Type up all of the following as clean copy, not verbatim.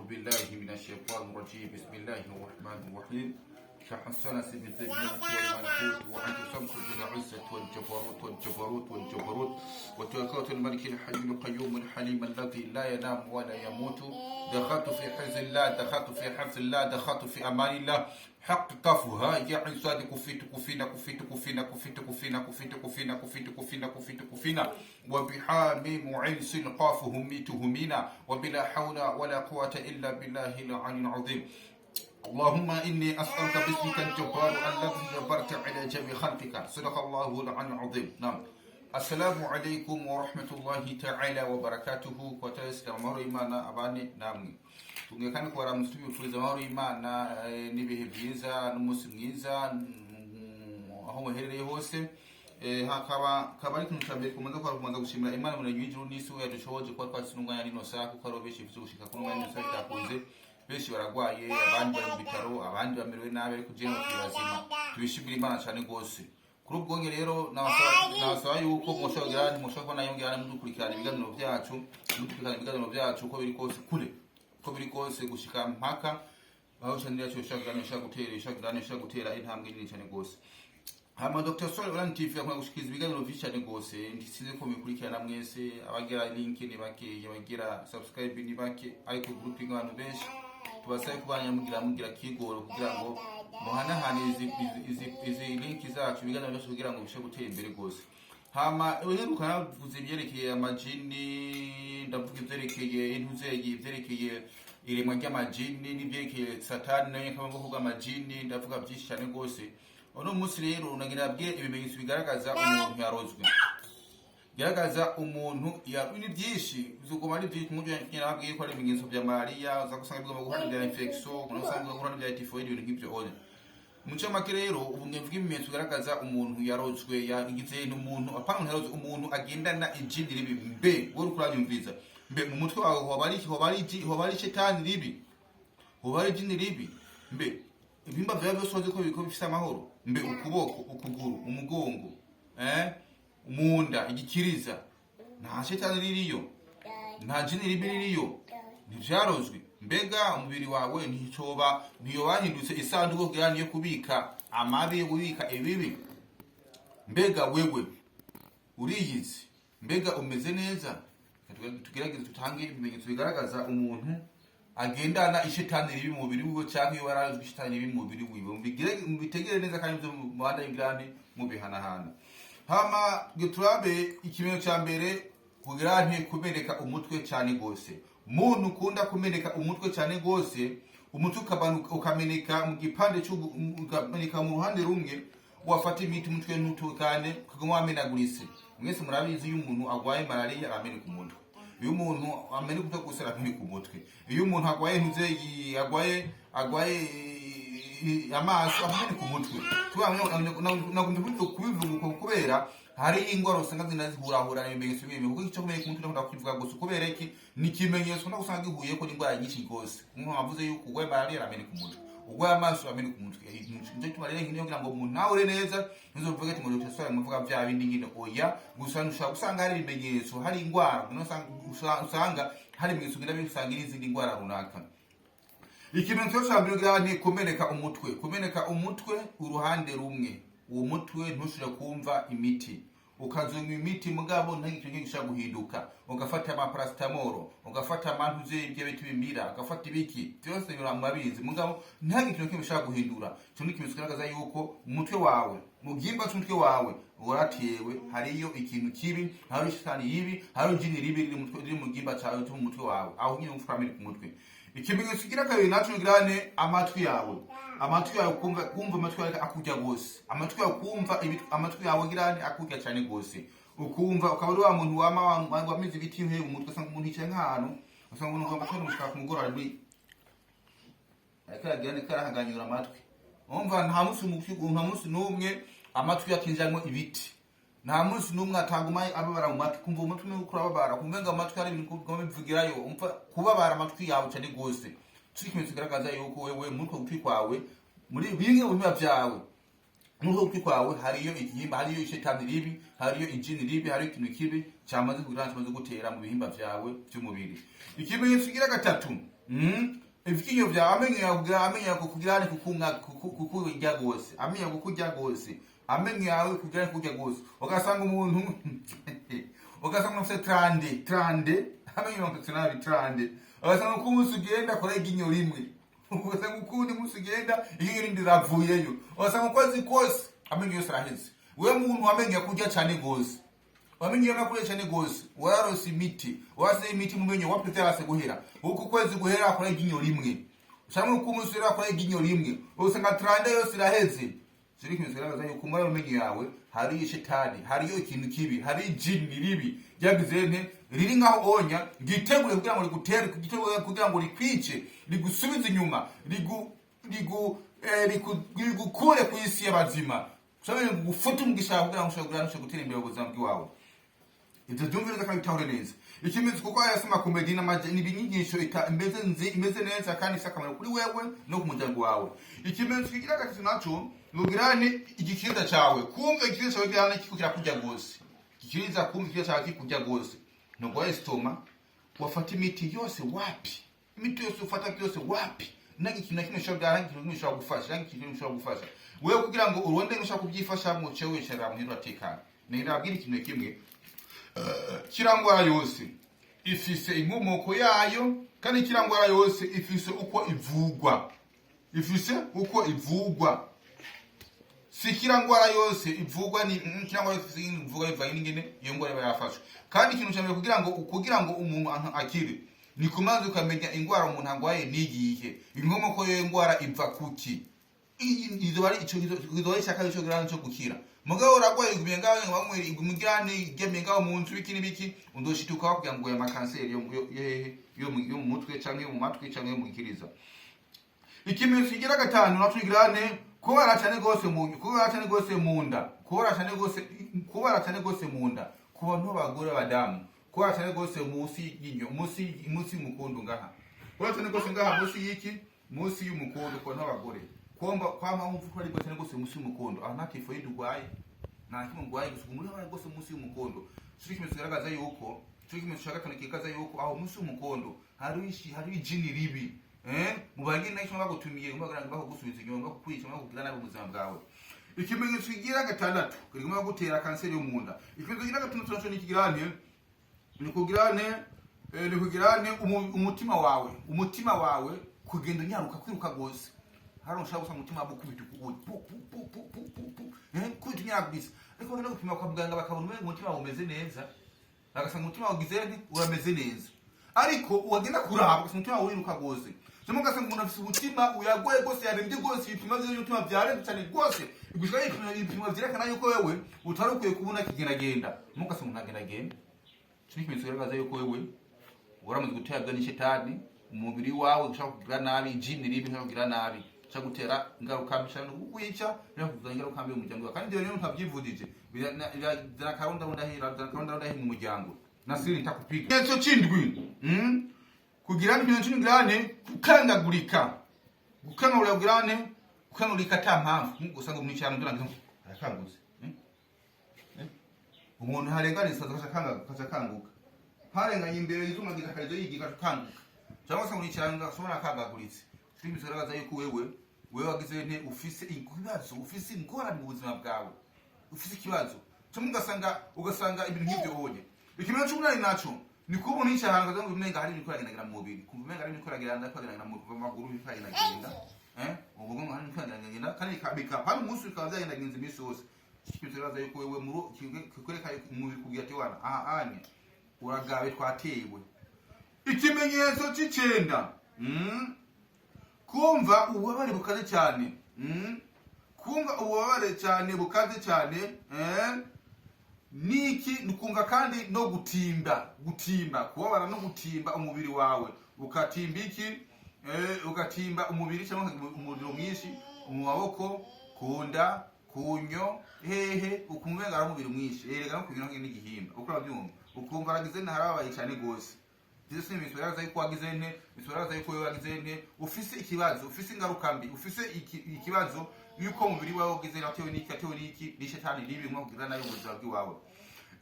بالله من الشيطان الرجيم. بسم الله الرحمن الرحيم. تحصنت بالذمة والملكوت وأن تسمت بالعزة والجبروت والجبروت والجبروت وتوكلت الملك الحي القيوم الحليم الذي لا ينام ولا يموت. دخلت في حفظ الله، دخلت في حفظ الله، دخلت في أمان الله. حق كفها يا عزاد، كفيت كفينا كفيت كفينا كفيت كفينا كفيت كفينا كفيت كفينا كفيت كفينا وبحاميم عين سين قاف هميت همينا وبلا حول ولا قوة إلا بالله العلي العظيم. اللهم إني أسألك باسمك الجبار الذي جبرت على جميع خلقك. صدق الله العلي العظيم. نعم، السلام عليكم ورحمة الله تعالى وبركاته. Kwa amahoro y'Imana abane namwe. Tugeye kandi kubaramutsa, tubifuriza amahoro y'Imana n'ibihe byiza n'umunsi mwiza aho muherereye hose. Hakaba kaba ari ikintu cya mbere kubanza kwa kubanza gushimira Imana Muremyi w'ijuru n'isi, we yadushoboje kuba twatsi n'umwanya n'ino saha, kuko ariho benshi bifuza gushika kuri umwanya n'ino saha bitakunze. Benshi baragwaye, abandi bari mu bitaro, abandi bamerewe nabi, ariko jewe turi bazima, tubishimira Imana cyane rwose. Kuri ubwo rero nabasaba yuko mushobora kubona yongera mudukurikirana ibiganiro byacu uko biri kose kure, uko biri kose gushika mpaka aho channel yacu ishobora gutera intambwe nini cyane rwose. Hama Dr. Swali Online TV akunda gushikiriza ibiganiro vyinshi cyane rwose. Sinzi ko mubikurikirana mwese. Abagira link ni bake, abagira subscribe ni bake, ariko group y'abantu benshi. Tubasabe kubanya mugira kigoro kugira ngo muhanahane izi link zacu, ibiganiro byose, kugira ngo bishe gutera imbere rwose. Hama uheruka navuze ibyerekeye amajini, ndavuga ibyerekeye intuzegi, ibyerekeye iremwa ry'amajini n'ibyerekeye Satani nayo nkaba bwoko bw'amajini, ndavuga byinshi cyane rwose. Uno munsi rero nagira nabwire ibimenyetso bigaragaza umuntu yarozwe, bigaragaza umuntu ya ni byinshi, bizoguma ari byinshi. Mu byo nababwiye ko ari ibimenyetso bya malaria, uza gusanga bigomba guhura n'ibya infection, ugasanga bigomba guhura n'ibya typhoid, ibintu nk'ibyo. Oya, mu ncamake rero, ubu mvuga ibimenyetso bigaragaza umuntu yarozwe, yagize n'umuntu, apana umuntu yarozwe, umuntu agendana ijini ribi. Mbe wowe uriko uranyumviza, mbe mu mutwe wawe hoba ari shetani ribi, hoba ari ijini ribi? Mbe ibihimba vyawe byose wazi ko biriko bifise amahoro? Mbe ukuboko, ukuguru, umugongo, munda, igikiriza, nta shetani ririyo, nta jini ribi ririyo, ntivyarozwe? Mbega umubiri wawe nticoba ntiyobahindutse isanduku kugira niyo kubika amabi, yo kubika ibibi? Mbega wewe uriyizi? Mbega umeze neza? Tugerageze tutange ibimenyetso bigaragaza umuntu agendana ishetani ribi mu mubiri wiwe, cyangwa iyo yarazwe ishetani ribi mu mubiri wiwe. Mubitegere neza kandi ibyo muhanda ingirane mubihanahana. Hama turabe ikimenyetso cya mbere kugira nti kumeneka umutwe cyane gose. Muntu ukunda kumeneka umutwe cyane gose, umutwe ukameneka mu gipande ukameneka mu ruhande rumwe, wafata imiti umutwe ntutukane, ukaguma wamenaguritse. Mwese murabizi, iyo umuntu agwaye malaria arameneka umutwe, iyo umuntu ameneka umutwe gusa arameneka umutwe, iyo umuntu agwaye ntuze agwaye amaso ameneka umutwe. Nagomba kubivuga uko kubera hari ingwara usanga zina zihurahura ibimenyetso bimwe, kuko icyo kumeneka umutwe ndakunda kukivuga gusa kubera iki ni ikimenyetso ukunda gusanga gihuyeko n'indwara nyinshi rwose. Nk'uko navuze yuko urwaye malaria arameneka umutwe, urwaye amaso ameneka umutwe. Nicyo gituma rero nkenewe kugira ngo umuntu ntahure neza, ntuzovuge ati ngo Dr. Swali muvuga bya bindi nyine. Oya, gusa ushobora gusanga hari ibimenyetso, hari ingwara usanga hari ibimenyetso ugenda bisanga n'izindi ndwara runaka. Ikimenyetso cya mbere kugira ni kumeneka umutwe, kumeneka umutwe uruhande rumwe, uwo mutwe ntushobore kumva imiti, ukazonywa imiti mugabo nta kintu gishobora guhinduka, ugafata amaparacetamol, ugafata amantuze ibyo biti bimira, ugafata ibiki byose murabizi, mugabo nta kintu kimwe gishobora guhindura. Ico ni ikimenyetso kigaragaza yuko umutwe wawe, mu gihimba c'umutwe wawe waratewe, hariyo ikintu kibi, hariyo shitani yibi, hariyo jini ribi riri mu mutwe, riri mu gihimba cawe cyo mu mutwe wawe, aho nyine umutwe urameneka umutwe. Ikimenyetso kigira kabiri naco ngirane amatwi yawe, amatwi yawe kumva amatwi yawe akurya gose, amatwi yawe kumva amatwi yawe girane akurya cyane gose, ukumva ukaba uri wa muntu wama wamize ibiti he mu mutwe. Usanga umuntu yicaye nk'ahantu, usanga umuntu amatwi amushika ku mugoroba ari muri ariko aragirane karahaganyura amatwi. Umva, nta munsi n'umwe amatwi yakinjamwo ibiti, nta munsi n'umwe ataguma ababara mu matwi, kumva umutwe umwe uriko urababara, kumva ngo amatwi hari ibintu biguma bivugirayo, umva kubabara amatwi yawe cyane gose. Turi ikimenyetso kigaragaza yuko wewe muri uko gutwi kwawe, muri bimwe mu bihimba vyawe, muri uko gutwi kwawe hariyo igihimba, hariyo ishetani ribi, hariyo ijini ribi, hariyo ikintu kibi cyamaze kugira cyamaze gutera mu bihimba vyawe vy'umubiri. Ikimenyetso kigira gatatu. Ivyinyo vyawe, amenyo yawe, kugira amenyo yawe kugira kukunga kukurya gose, amenyo yawe kukurya gose, amenyo yawe kugira kukurya gose. Ugasanga umuntu, ugasanga ufite 32, 32, amenyo 32, 32. Ugasanga uko umunsi ugenda akora iryinyo rimwe, ugasanga ukundi munsi ugenda iryinyo rindi riravuyeyo, ugasanga ukwezi kose amenyo yose araheze. Wewe muntu amenyo yakurya cane gose, wamenye yakurya cyane gose, wararose imiti, warase imiti mu menyo, wapfe yarase guhera. Uko kwezi guhera akora iryinyo rimwe, cyangwa uko umunsi uhera akora iryinyo rimwe, usanga 32 yose iraheze. Ziri ikintu kigaragaza yuko muri ayo menyo yawe hariyo shetani, hariyo ikintu kibi, hari ijini ribi ryagize nte riri nkaho onya ryitegure kugira ngo rigutere, ryitegure kugira ngo rikwice, rigusubize inyuma, rigu rigu eh, rigukure ku isi y'abazima, ushobora gufata umugisha kugira ngo ushobore gutera imbere ubuzima bw'iwawe. Ibyo byumve neza kandi bitahure neza ikimenyetso, kuko aya soma komedi n'ibinyigisho imeze imeze neza kandi ifite akamaro kuri wewe no ku muryango wawe. Ikimenyetso kigira gatatu naco nugirane igikiriza cawe, kumva igikiriza cawe kirane kiko kirakurya gose, igikiriza, kumva igikiriza cawe kikurya gose, nugwaye estomac, wafata imiti yose wapi, imiti yose ufata yose wapi, nta ikintu na kimwe ushobora, nta ikintu ushobora gufasha, nta ikintu ushobora gufasha wewe kugira ngo uronde ushaka kubyifashamo. Cewe wicara muhira uratekana. Nabwira ikintu kimwe: kirangwara yose ifise inkomoko yayo, kandi kirangwara yose ifise uko ivugwa, ifise uko ivugwa. Si kirangwara yose ivugwa ni kirangwara yose ifise ivugwa bivanye n'ingene iyo ngwara iba yafashwe. Kandi ikintu ca mbere kugira ngo umuntu akire ni kumanza ukamenya ingwara umuntu agwaye n'igihe, inkomoko y'iyo ngwara iva kuki. Izo ari ico izo ari cyaka cyo kugira cyo gukira. Mugabo uragwaye, igumye ngaho ngo bamwe igumugirane igemye ngaho mu nzu, biki n'ibiki, undoshituka kugira ngo ya makanseri yo mu mutwe canke yo mu matwi canke yo mu gikiriza. Ikimenyetso kigira gatanu naco igirane kubara cyane gose mu kubara cyane gose mu nda, kubara cyane gose, kubara cyane gose mu nda ku bantu b'abagore, b'abadamu, kubara cyane gose munsi y'inyo, munsi y'umukondo ngaha, kubara cyane gose ngaha munsi y'iki, munsi y'umukondo, ku bantu b'abagore, kwamba kwama wumva ko ari cyane gose munsi y'umukondo. Aho nta typhoid urwaye, nta kimwe urwaye, gusa umuri wawe gose munsi y'umukondo. Cyo ikimenyetso kigaragaza yuko, cyo ikimenyetso cya gatanu kigaragaza yuko aho munsi y'umukondo hari ijini ribi mu bageni nacyo bagutumiye ngo bakugusubiza inyuma, bakukwica, bakugira nabi mu buzima bwawe. Ikimenyetso kigira gatandatu kirimo gutera kanseri yo mu nda. Ikimenyetso kigira gatandatu naco ni kigirane ni kugirane ni kugirane umutima wawe, umutima wawe kugenda unyaruka, kwiruka gose. Hari ushaka gusanga umutima wawe ukubita pu pu pu pu pu pu pu, kubita unyaragurisa, ariko bagenda gupima kwa muganga bakabona umengo umutima wawe umeze neza, bagasanga umutima wawe ugize nte, urameze neza, ariko wagenda kuraba ugasanga umutima wawe uriruka gose, cyangwa ugasanga umuntu afise umutima uyagoye gose, yarembye gose, ibipimo vy'umutima vyarembye cyane gose, gushika ibipimo vyerekana yuko wewe utari ukwiye kubona kigendagenda, ugasanga umuntu agendagenda. Ico ni ikimenyetso kigaragaza yuko wewe waramaze guterwa n'ishetani umubiri wawe ushaka kugira nabi, ijini ribi ushaka kugira nabi, ushaka gutera ingaruka mbi, ushaka kukwica, ushaka kuzana ingaruka mbi mu muryango wawe. Kandi ibyo rero ntabyivugije, bizana akarondahira, bizana akarondahira mu muryango na siri nitakupiga. Ikimenyetso c'indwi, kugira ikimenyetso c'indwi girane gukangagurika, gukangagurika, kugirane gukangagurika ata mpamvu, nk'uko usanga umuntu yicara mu nzu arakangutse, Umuntu harengana isazi akaca akanguka, harenganye imbere y'izumagiza akarizo yigiga akanguka, cyangwa se ngo yicara ashobora akagaguritse. Filimi zigaragaza yuko wewe wagize nte, ufise ibibazo, ufise ingorane mu buzima bwawe, ufise ikibazo, cyangwa ugasanga ibintu nk'ibyo ubonye. Ikimenyetso c'umunani naco ni kuba umuntu yicara ahantu akaza ngo umenga hari ibintu biragendagenda mu mubiri, kumva umenga hari ibintu biragenda biragenda mu maguru, biragenda, ubwo hari ibintu biragenda, kandi bikaba umunsi bikaba byagendagenze iminsi yose. Ikimenyetso kigaragaza yuko wewe muru kikwereka umubiri kugira ati: "Wana aha anya uragabe, twatewe." Ikimenyetso c'icenda, kumva ububabare bukaze cyane, Kumva ububabare cyane bukaze cyane, Niki nukumva kandi no gutimba, gutimba, kubabara no gutimba umubiri wawe, ukatimba iki, ugatimba umubiri cyangwa umuriro mwinshi mu maboko, ku nda, ku nyo, hehe, ukumva ari umubiri mwinshi, erega no kugira n'igihimba uko urabyumva, ukumva aragize ntarababaye cyane gose. Ivyo si ibimenyetso bigaragaza yuko wagize nte, bigaragaza yuko wewe wagize nte, ufise ikibazo, ufise ingaruka mbi, ufise ikibazo yuko umubiri wawe ugize atewe n'iki, atewe n'iki, n'ishetani ribi nko kugira nayo ubuzima bw'iwawe.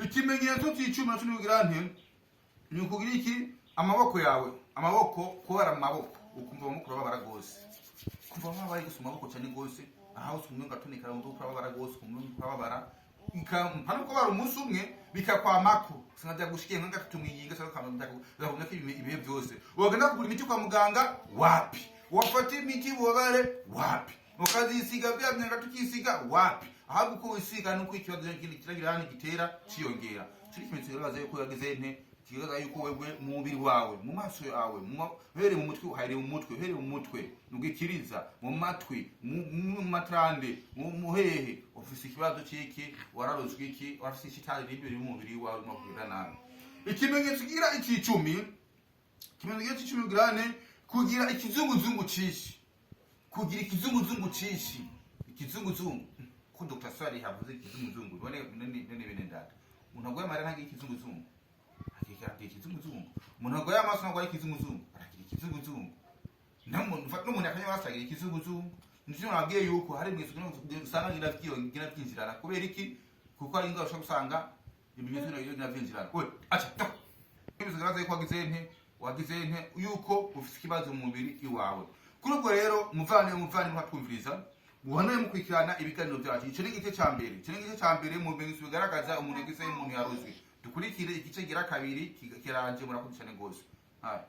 Ikimenyetso c'icumi naco ni kugira nte, ni ukugira iki, amaboko yawe. Amaboko, kubara mu maboko, ukumva amaboko urababara gose, kuva wabaye gusa amaboko cyane gose, aha hose umwe ngatunika, undi urababara gose, umwe urababara mpano kubara umunsi umwe bikakwamako, usanga byagushikiye nka gatatu mwiyinga cyangwa kama ko ibihe byose. Wagenda kugura imiti kwa muganga, wapi. Wafata imiti ububabare, wapi. Ukazisiga bya myanga tukisiga, wapi. Ahubwo uko wisiga nuko ikibazo kindi kiragira hano gitera ciyongera. Kiri ikimenyetso kigaragaza yuko yagize nte, kigaragaza yuko wewe mu mubiri wawe, mu maso yawe, uhereye mu mutwe, uhereye mu mutwe, uhereye mu mutwe, mu gikiriza, mu matwi, mu matrande, mu hehe, ufise ikibazo ciki, wararozwe iki, warafise ishitani ribi riri mu mubiri wawe urimo kugira nabi. Ikimenyetso kigira ikicumi, ikimenyetso kigira ikicumi girane kugira ikizunguzungu cishi, kugira ikizunguzungu cishi, ikizunguzungu ko Dr. Swari havuze ikizunguzungu. Bone nene nene bene data, umuntu agwaye amarira ntagira ikizunguzungu, agira ikizunguzungu. Umuntu agwaye amaso ntabwo ari ikizunguzungu, aragira ikizunguzungu. N'umuntu akanya wese agira ikizunguzungu. Nicyo nabwiye yuko hari ibimenyetso usanga ngira vyiyongera vyinjirana. Kubera iki? Kuko hari ingwara ushobora gusanga ibimenyetso ngira vyinjirana. We acha to ibimenyetso bigaragaza yuko wagize nte, wagize nte, yuko ufite ikibazo mu mubiri iwawe. Kuri ubwo rero, muvane muvane muhatwumviriza, muhane mukurikirana ibiganiro byacu. Ico ni igice ca mbere, ico ni igice ca mbere mu bimenyetso bigaragaza umuntu yagize, umuntu yarozwe. Dukurikire igice gira kabiri, kiraje. Murakoze cyane gose. Haya.